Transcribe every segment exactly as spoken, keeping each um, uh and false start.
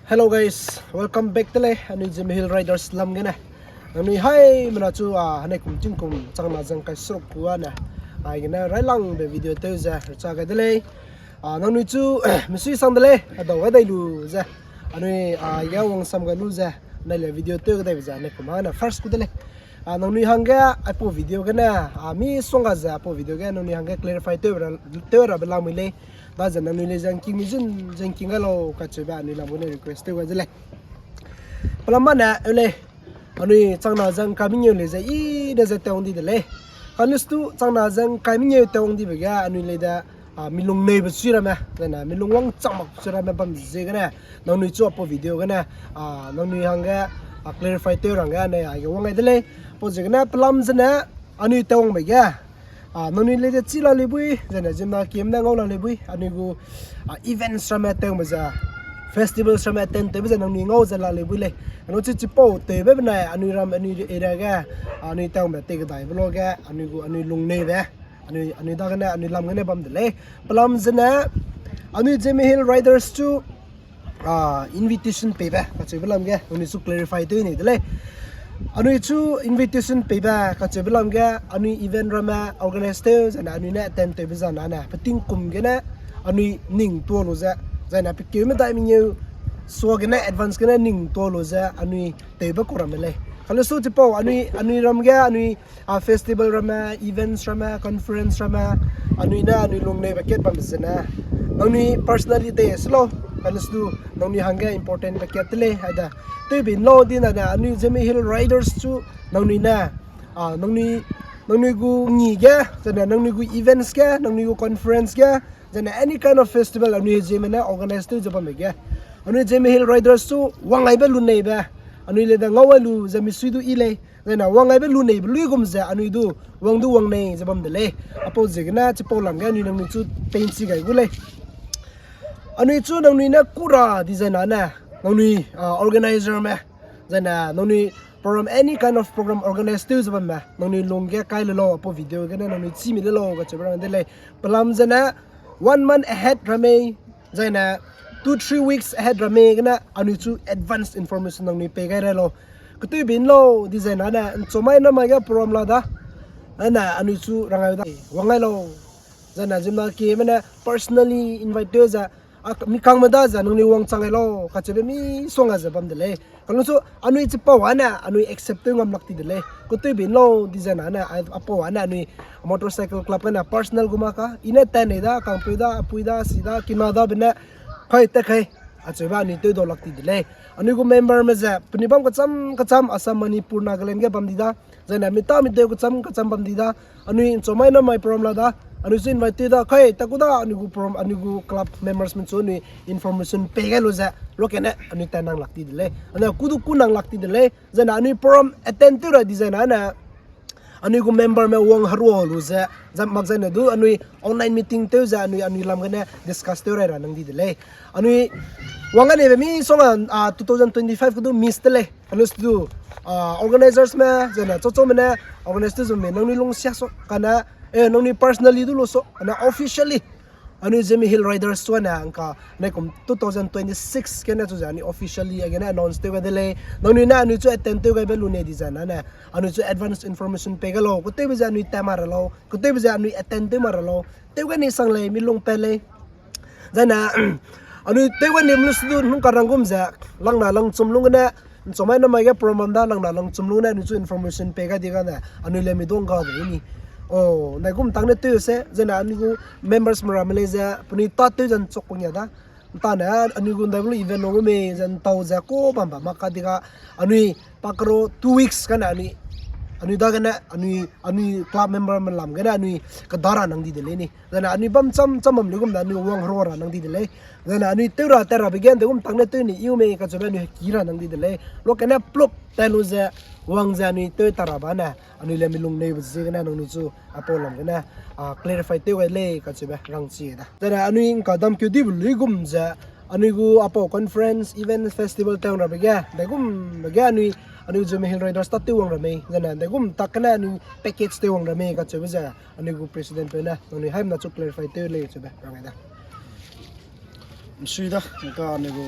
Hello guys, welcome back de lei anui Zeme Hill Riders lam gene. Nangnui haimena chu a hanei kum tingkum changna zeng kai seruk kua ne, aigene railangbe video tew ze recha gai de lei. A nangnui chu misui sang de lei, adau gai dai lu ze, anui a ge wangsam gai lu ze, anai le video tew gai daibe ze anei kum hane first ku de lei. A nangnui hangge aipau video gene, a misongga ze aipau video ge nangnui hangge clarify tew ra, tew rabe lamui lei. Daze nangnui lei ze ngking mi zun ze ngking gai lau kacheube anui lam gene request tew gai de lei. Pelam bane eu lei, anui changna ze ngkai mengeu lei ze i de ze tewang di de lei. Kanustu changna ze ngkai mengeu tewang dibe ge anui lei de, a milung neibe sui ramme, zene milung wangchang mak sui ramme bam ziegene, nangnui chu aipau video gene, a nangnui hangge, a clarify tew rangge anei aige wang gai de lei. Pau ziegene pelam zene anui tewangbe ge, a nangnui lei de chi la leibui, zene ziemmena kiem ne ngau la leibui, anui gu, a events ramme tewbe ze, festivals ramme attend tewbe ze nangnui ngau ze la leibui lei. Anui chi chipau tewbe benai anui ram anui area ge, anui tewangbe tei kedaibe lo ge, anui gu anui lung neibe, anui, anui dagene, anui lam gene bam de lei. Pelam zene, anui Zeme Hill Riders chu, a invitation peibe kacheube lam ge, anui chu clarify tew nei de lei. Anui chu invitation peibe kacheube lam ge, anui event ramme organize tew, zene anui ne attend tewbe zana ne, peting kum gene, anui ning tuâ lu ze, zene pekeu medai mengeu, sua gene advance gene ning tuâ lu ze, anui tewbe ku ramme lei. Kanustu chipau, anui, anui ram ge, anui a festival ramme, events ramme, conference ramme, anui ne anui lung neibe kat bam zene, nangnui personally tei se lau, kanustu nangnui hangge important be kat te lei, aide. Tewbe lau di na ne, anui Zeme Hill Riders chu nangnui ne, a nangnui, nangnui gu ngi ge, zene nangnui gu events ge, nangnui gu conference ge, zene any kind of festival anui Zeme ne organize tew ze bambe ge, anui Zeme Hill Riders chu wang aibe lu neibe, anui lei de ngau ai lu ze misui du i lei, zene wang aibe lu neibe luigum ze anui du wang du wang nei ze bam de lei. Aipau ziegene chipau lam ge anui nangnui chu peinchi gai gu lei. Anui chu nangnui ne kura di zena ne, nangnui, a organizer me, zene nangnui program, any kind of program organize tew ze bamme, nangnui lung ge kai le lau, aipau video gene nangnui chî mi le lau kacheube rang de lei. Pelam zene one month ahead ramme, zene two three weeks ahead ramme gene anui chu advance information nangnui pei gai rai lau. Ketui bin lau di zena ne, nchomai namai ge program la da, ane anui chu rang ai da, wang ai lau. Zene ziemmena kieme ne personally invite tew ze, a, mi kangme da ze nangnui wangchang ai lau kacheube misongga ze bam de lei. Kalung chu anui chipau ane anui accept tew ngam lak ti de lei. Ketui bin lau di zena ne, a, aipau ane anui motorcycle club gene personal gu ma ka, i ne tan nei da, kangpeu da, apui da, si da, kina dabe ne, kai tat kai, acheube anui tew dau lak ti de lei. Anui gu memberme ze penui bam kecham kecham, Assam, Manipur, Nagaland ge bam di da, zene mi ta mi tew kecham kecham bam di da, anui nchomai namai program la da, anui chu invite tew da, kai tat ku da, anui gu program, anui gu club membersme chu anui information pei gai lu ze, lokene anui tat nang lak ti de lei. Ane ku du ku nang lak ti de lei. Zene anui program attend tew ra di zena ne, anui gu memberme wang herua lu ze, zam mak zene du anui online meeting tew ze anui, anui lam gene discuss tew rai ra nang di de lei. Anui wang gene be misongga, a, two thousand twenty-five ke du miss te lei. Anui stu, a, organizersme, zene chochome ne organize tew ze me nangnui lungsia so kane, e, nangnui personally du lu so, ane officially anui Zeme Hill Riders chu ane ngka nei kum two thousand twenty-six gene chu ze anui officially aigene announce tew gai de lei. Nangnui ne anui chu attend tew gaibe lu nei di zena ne, anui chu advance information pei gai lau, ketewbe ze anui tat ma ra lau, ketewbe ze anui attend tew ma ra lau, tew gai ni sang lei, mi lung pat lei. Zene anui tew gai ni mlu se du nung karang gum ze, langna langchum lung gene, nchomai namai ge program da, langna langchum lung ne anui chu information pei gai di gane anui le mi dong ga de ni. O, ndaigum tak ne tew se, zene anui gu membersme ramme lei ze penui ta tew ze nchok ku nia da, ntane anui gu ndai bulu event wang gu mei ze ntau ze ku bam bam mak ka di ga, anui pa karo two weeks kane anui, anui dagene anui, anui club memberme lam gene anui keda ra nang di de lei ni. Zene anui bam cham cham bam luigum ne anui wang herua ra nang di de lei. Zene anui tew ra tat rabe ge ndaigum tak ne tew ni iu mei kacheube anui heki ra nang di de lei. Lokene plup tat lu ze wang ze anui tew tat rabe ne anui le mi lung neibe ziegene nangnui chu aipau lam gene, a, clarify tew gai lei kacheube rangchi da. Zene anui ngka dam keu dibe luigum ze, anui gu aipau conference, event, festival tewang rabe ge, ndaigumbe ge anui, anui Zeme Hill Riders ta tew wang ra mei, zene ndaigum tak kene anui package tew wang ra mei kacheube ze, anui gu presidentpeu ne nangnui haimena chu clarify tew lei kacheube rang ai da. Sui da, ka anui gu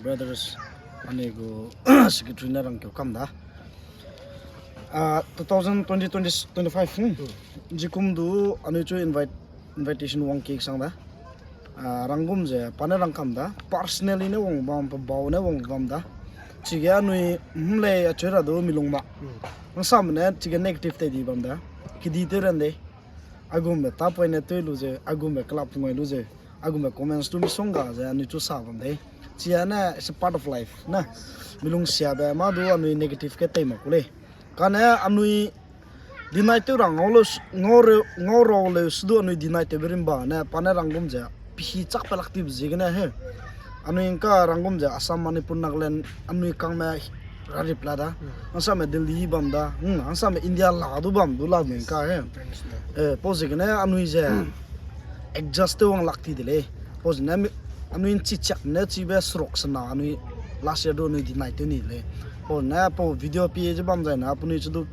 brothers, anui gu secretary ne rangkeu kam da. Ah, two thousand twenty, twenty, twenty-five, hmm. Zikum du anui chu invite, invitation wang kik sang da. Ah, ranggum ze, pa ne rangkam da. Personally ne wang bam, pe bau ne wang bam da. Chige anui, hmm, lei acheu ra du milung ma. Hangsame ne, chige negative tei di bam da. Kedi tew ran de. Aigumbe ta point ne tew lu ze, aigumbe club ngai lu ze. Aigumbe comments tu misong ga ze anui chu sa bam de. Chia ne, it's a part of life, na. Milung siabe, ma du anui negative ke tei mak ku lei. Kane anui deny tew ra ngau lu s-, ngau re-, ngau rau leu su du anui deny tewbe rimba ne, pa ne ranggum ze, pihi chak pe lak tibe ziegene he. Anui ngka ranggum ze, Assam, Manipur, Nagaland, anui kangme rarip la da. Hangsame Delhi bam da. Hmm, hangsame India la du bam du la mei ngka he. Eh, pau ziegene anui ze, adjust tew wang lak ti de lei. Pau ziegene mi-, anui nchi chak ne chibe seruk sena anui last year du anui deny tew ni lei. Pau ne pau video pie ze bam zai na, penui chu du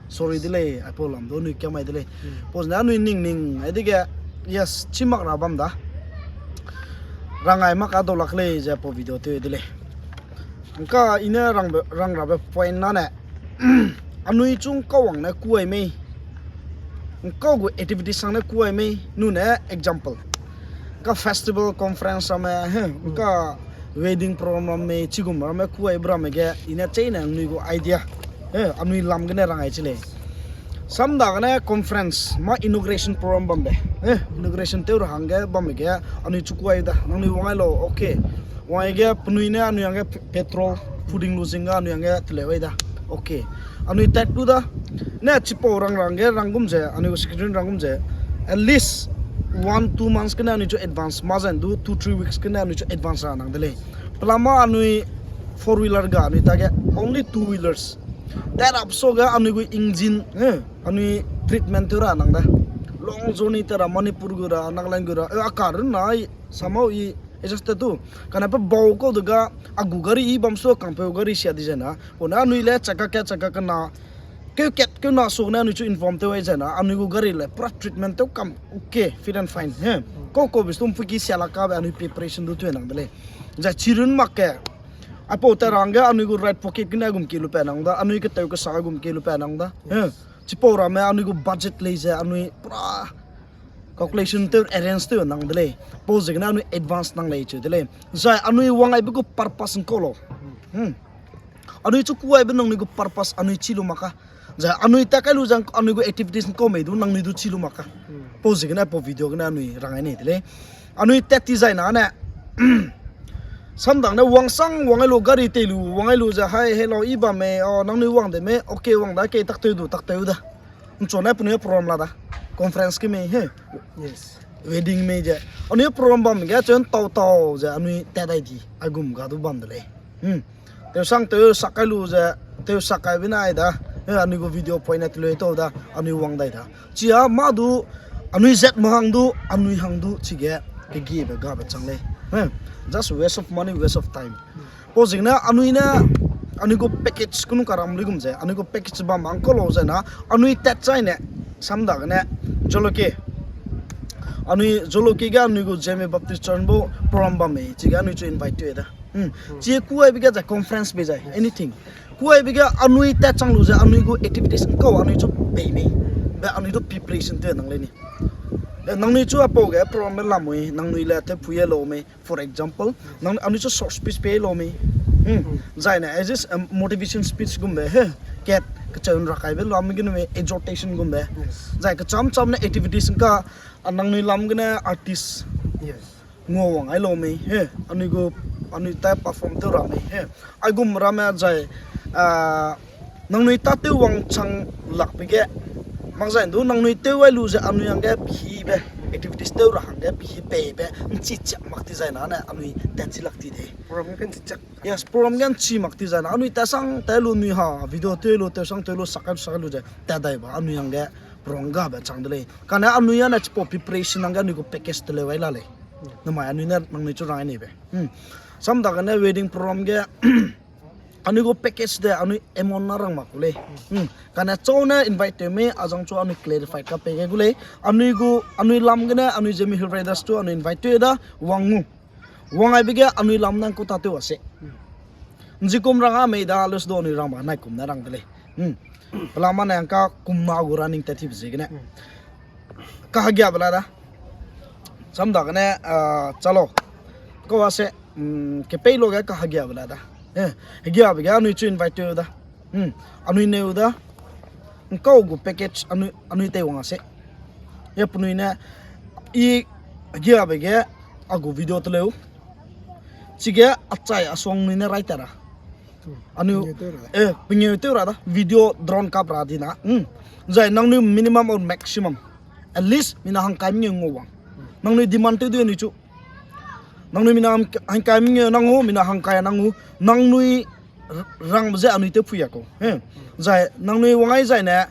sorry de lei, aipau lam du anui kiamai de lei. Pau ziegene anui ning ning, ai dege, yes, chi mak ra bam da. Rangai mak a dau lak lei ze pau video tew de lei. Ngka i ne rangbe, rang rabe point na ne, anui chu ngkau wang ne kuai mei. Ngkau gu activities sang ne kuai mei. Nu ne example. Ka festival, conference ramme, he, ngka wedding program ramme, chigum ramme kuai be ramme ge, i ne chei ne anui gu idea. He, anui lam gene rangai chi lei. Samdagene conference, ma inauguration program bambe. Eh, inauguration tew ra hangge bambe ge, anui chu kuai da, nangnui wang ai lau, okay. Wang ai ge penui ne anui hangge pe-, petrol, fooding lodging ga anui hangge teleu ai da. Okay. Anui tat lu da. Ne chipau rang rangge ranggum ze, anui gu secretary ranggum ze. At least one, two months gene anui chu advance, ma zan du two, three weeks gene anui chu advance ra nang de lei. Pelama anui four wheeler ga anui tage only two wheelers. Tat up so ga anui gu engine, eh, anui treatment tew ra nang da. Long journey tew ra Manipur gu ra, Nagaland gu ra, eh, a car na i, somehow i, adjust tew tu. Kane pe bau kau de ga, a gu gari i bam so, kangpeu gari sia di zena. Pau ne anui le, chaka ke, chaka ke na. Keu kat, keu na so ne anui chu inform tew ai zena. Anui gu gari le, pura treatment tew kam, okay, fit and fine, he. Kau kau bis tum puki sia la ka be anui preparation du tu nang de lei. Zai chirun mak ke. Aipau ta rangge anui gu right pocket gene gum ki lu pe nang da, anui ke tew ke sa gum ki lu pe nang da. He. Chipau ramme anui gu budget lei ze anui pura calculation tew arrange tew nang de lei. Pau ziegene anui advance nang lei cheu de lei. Zai anui wang aibe gu purpose ngkau lau. Hmm. Anui chu kuaibe nangnui gu purpose anui chi lu mak ka. Zai anui ta kai lu zang anui gu activities ngkau mei du nangnui du chi lu mak ka. Pau ziegene pau video gene anui rang ai nei de lei. Anui tat ti zai na ne. Samdang ne wangsang wang ai lu gari tei lu, wang ai lu ze hai, hello, i bam mei, o, nangnui wang de mei, okay, wang da, kei tak tew du, tak tew da. Nchua ne penui program la da. Conference ke mei, he. Yes. Wedding mei ze. Anui program bam ge, chun tau tau ze, anui tat dai di. Aigum ga du bam de lei. Hmm. Tew sang tew sak kai lu ze, tew sak kai bina ai da. He, anui gu video point at lui tau da, anui wang dai da. Chia ma du, anui zet ma hang du, anui hang du, chige, kegiebe gabe chang lei. He. Just waste of money, waste of time. Pau ziegene anui ne, anui gu package kunu karam lui gum ze, anui gu package bam hang kau lau ze na, anui tat chai ne, samdagene, Joloke. Anui Joloke ge anui gu Zeme Baptist Church bu program bam mei, chige anui chu invite tew da. Hmm. Chi kuaibe ge zai conference be zai, anything. Kuaibe ge anui tat chang lu ze, anui gu activities ngkau anui chu pei mei. Be anui du preparation tew nang lei ni. Eh, nangnui chu apau ge program be lamui, nangnui le te pui e lau mei. For example, nang anui chu short speech pe lau mei. Hmm. Zai ne, as is, um, motivation speech gumbe, he. Kat, kacheu nra kaibe lam gene mei, exhortation gumbe. Yes. Zai kacham cham ne activities ngka, a nangnui lam gene artist. Yes. Ngua wang ai lau mei, he. Anui gu, anui tai perform tew ra mei, he. Aigum ramme zai, ah, nangnui ta tew wang chang lakbe ge. Mak zai du nangnui tew ai lu ze anui hangge pihibe, activities tew ra hangge pihi peibe, nchi chiak mak ti zai na ne anui tat chi lak ti de. Program ge nchi chiak. Yes, program ge nchi mak ti zai na anui tat sang tat lu nui ha, video tew lu, tew sang tew lu, sak kai lu, sak kai lu ze, tat dai ba, anui hangge program gabe chang de lei. Kane anui a ne chipau preparation hangge anui gu package teleu ai la lei. Namai anui ne nangnui chu rang ai nei be. Hmm. Samdagene wedding program ge, anui gu package de, anui amount na rang mak ku lei. Hmm. Kane chau ne invite tew mei, azang chu anui clarify ka pei ge gu lei. Anui gu, anui lam gene, anui Zeme Hill Riders chu anui invite tew da, wang ngu. Wang aibe ge anui lam nang kuta tew a se. Nzikum rang a mei da lus do anui rang ba nai kum na rang de lei. Pelama ne angka kum na gu running tat ti be ziegene. Kahagiabe la da. Samdagene, ah, chalo. Kau a se, mm, kepei lo ge kahagiabe la da. Eh, hegiabe ge anui chu invite tew da. Hmm, anui neu da. Ngkau gu package anui, anui tei wang a se. Ya penui ne, i hegiabe ge a gu video teleu. Chige achai asuang nui ne rai ta ra. Anui, pengeu tew ra da. Eh, pengeu tew ra da. Video drone kap ra di na. Hmm. Zai nangnui minimum or maximum. At least, mina hangkai mengeu ngau wang. Nangnui demand tew du anui chu. Nangnui mina hang-, hangkai mengeu nang hu, mina hangkai nang hu. Nangnui r-, rangbe ze anui tew pui a kau. He. Zai, nangnui wang ai zai ne,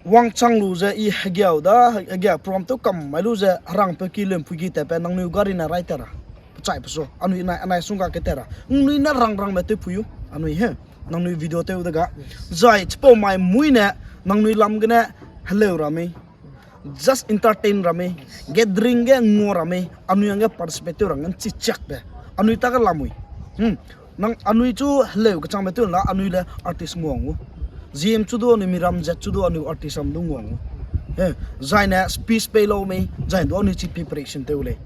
wangchang lu ze i hegiau da, hegia program tew kam mai lu ze, herangpeu ki lempui ki tatbe, nangnui gari na rai ta ra. Pechai pesu, anui nai, anai sungga ke ta ra. Nangnui ne rang rangbe tew pui u, anui he. Nangnui video tew de ga. Zai, chipau mai mui ne, nangnui lam gene, heleu ra mei. Just entertain ra mei, gathering ge ngua ra mei, anui hangge participate tew ra ngan chichiakbe. Anui ta ge lamui. Hmm. Nang anui chu heleu kechangbe tew la, anui le artist nguang u. Ziem chu du anui miram zet chu du anui artist am du nguang u. Eh, zai ne speech pei lau mei, zai du anui chi preparation tew lei.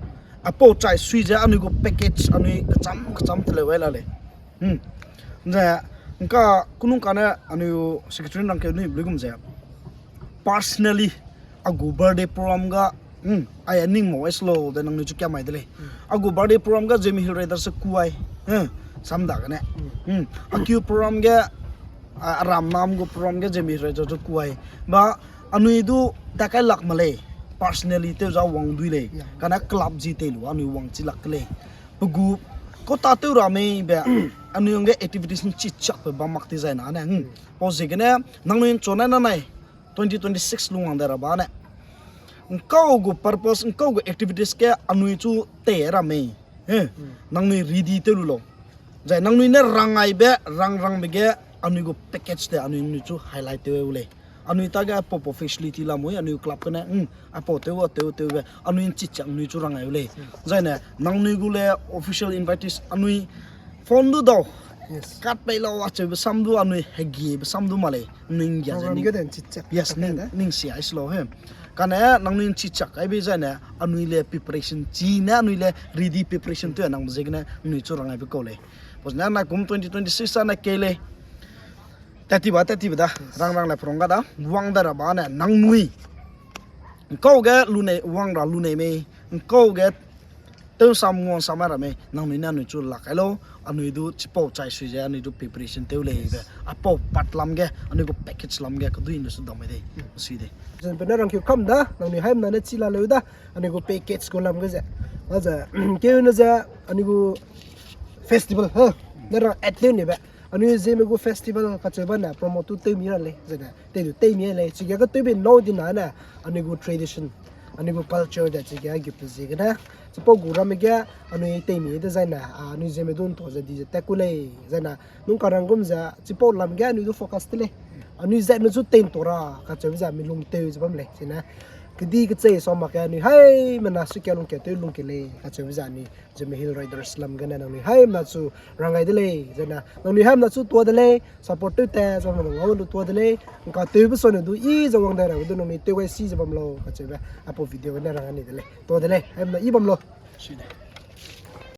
Apau chai sui ze anui gu package anui kecham kecham teleu ai la lei. Hmm. Ze, ngka, kunung kane, anui secretary nang ke nui beli gum ze. Personally, a gu birthday program ga, hmm, ai a ning mo slow de nangnui chu kia mai de lei. A gu birthday program ga Zeme Hill Riders se kuai. Hmm, samdagene. Hmm, a kiu program ge, a, aram nam gu program ge Zeme Hill Riders se kuai. Ba, anui du takai lak ma lei. Personally, tew za wang dui lei. Kane club zi tei lu, anui wang chi lak lei. Pe gu, kau ta tew ra mei be, anui hangge activities nchi chak pe bam mak ti zai na ne. Hmm. Pau ziegene, nangnui nchone na nai, twenty twenty-six lungwang de ra ba ne. Ngkau gu purpose, ngkau gu activities ke anui chu tei ra mei. He, nangnui ready tew lu lau. Zai nangnui ne rang aibe, rang rangbe ge, anui gu package de, anui, anui chu highlight tew u lei. Anui ta ge apau pau facility lamui, anui club kene, hmm, apau tew a, tew, tew be, anui nchi chak anui chu rang ai u lei. Zai ne, nangnui gu le official invitees, anui phone du dau. Yes. Kat pei lau acheu be sam du, anui hegi be sam du ma lei. Ning gia ze ning. Program ge den chi chak. Yes, ning, ning si ai slow he. Kane, nangnui nchi chak ai be zai ne, anui le preparation, chi ne anui le ready preparation tew nang ziegene, anui chu rang ai be kau lei. Pau ne, na kum twenty twenty-six a na ke lei. Tati ba, tati ba da. Rang rang le prong ga da. Wang da ra ba ne, nangnui. Ngkau ge lu nei, wang ra lu nei mei. Ngkau ge tew sam nguang sam ra mei. Nangnui ne anui chu lak ai lau. Anui du chipau chai sui ze, anui du preparation tew lei be. Apau pat lam ge, anui gu package lam ge, kadui ne su dam mai dei. Sui dei. Zan pe ne rang kiu kam da, nangnui haimna ne chi la leu da. Anui gu package gu lam ge ze. Aze, keu ne ze, anui gu festival, ha? Ne rang at leu ne be. Anui Zeme gu festival kacheu ba ne promote tu tew mi ra lei, zene, tei du tew mi lei, chige ka tew be nau di na ne, anui gu tradition, anui gu culture de chige a gip ziegene, chipau gu ramme ge, anui tew mi de zai ne, a, anui Zeme du nto ze di ze tat ku lei, zai ne, nung karang gum ze, chipau lam ge anui du focus te lei, anui zai me zu tew nto ra, kacheu ze mi lung tew ze bam lei, zene, kedi kechei sa mak ge anui, hai, mena su kia lung kia tew lung ke lei, kacheu ze anui, Zeme Hill Riders lam gene nangnui haimna chu rang gai de lei, zene nangnui haimna chu tua de lei, support tew te, zene ngau lu tua de lei, ngka tew be so ne du i ze wang dai ra du nangnui tew gai si ze bam lau, kacheube, aipau video gene rang ani de lei, tua de lei, haimna i bam lau. Sui de.